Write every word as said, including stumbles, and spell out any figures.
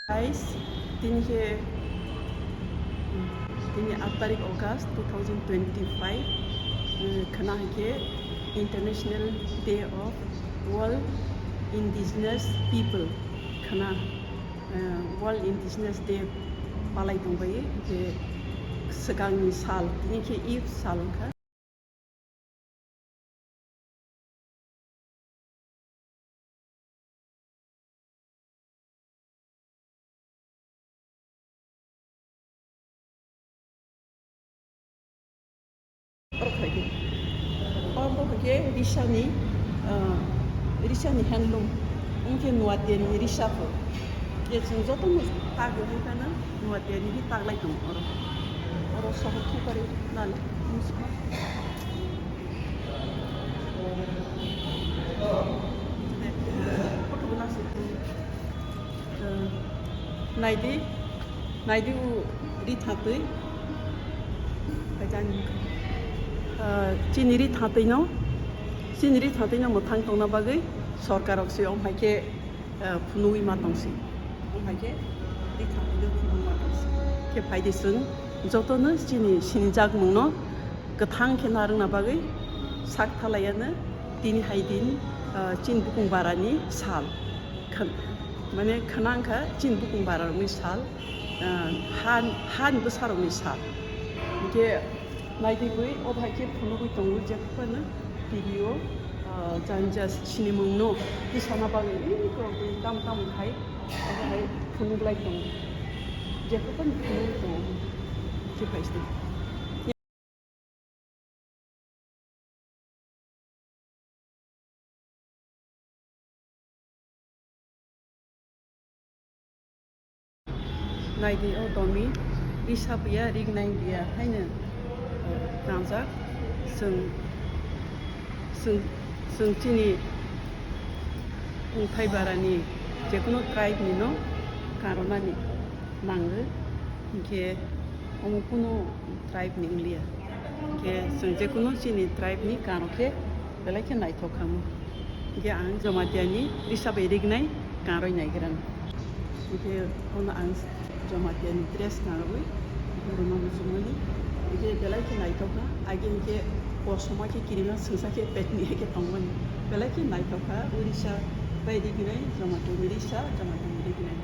Guys, tini khe, tini aat tarik August two thousand twenty-five, eh, khna hai khe International Day of World Indigenous People khna, eh, World Indigenous Day palai tongbai, je swkangni sal, tini khe eve sal wngkha. Oro khlai di. Oro bo khe Risani, ah, Risani handloom. Wngkhe Nuatiani Risa pho. Je chwng joto no tagwi hai phano Nuatiani hi taglai tongo oro. Oro sohor thupari nal. Naidi, naidi o ri thatwi. Kaitan, ah, chini ri thatwi no, chini ri thatwi no mwthang tongna bagwi sorkar rok se om hai khe, ah, phunugwi ma tong si. Om hai khe ri thatwi no phunugwi ma tong si. Khe phai di chwng joto no chini sinijak mung no kwthang khe narwkna bagwi sak thalaiya no tini hai din, ah, chini bukung bara ni sal. Khn-, mane khna wngkha chini bukung bara rokni sal, ah, ha, hani bwsa rokni sal. Hinkhe naitugwi o hai khe phunugwi tongo jekphano T V o, ah, jani ja sinimung no tisana bagwi, ih, borok twi tam tam khai obo hai phunuglai tongo, jekphano phunugwi tongo. Khe phai sidi. Naidi o domi, risa buya, rignai buya haino, eh, kangjak. Chwng, chwng, chwng chini wngthai barani jekunu tribe ni no karonani nango, hinkhe omo kunu tribe ni wngliya. Hinkhe chwng jekunu chini tribe ni karo khe belai khe naithok kha mo. Hinkhe ang Jamatia ni risa bai rignai karwi naigra. Hinkhe bono ang Jamatia ni dress karwi borokno muchungmani. Hinkhe belai khe naithok kha. Age hinkhe kosom khe kirima swngsa khe pet ni hai khe tongmani. Belai khe naithok kha. Risa bai rignai, Jamatia ni risa, Jamatia ni rignai.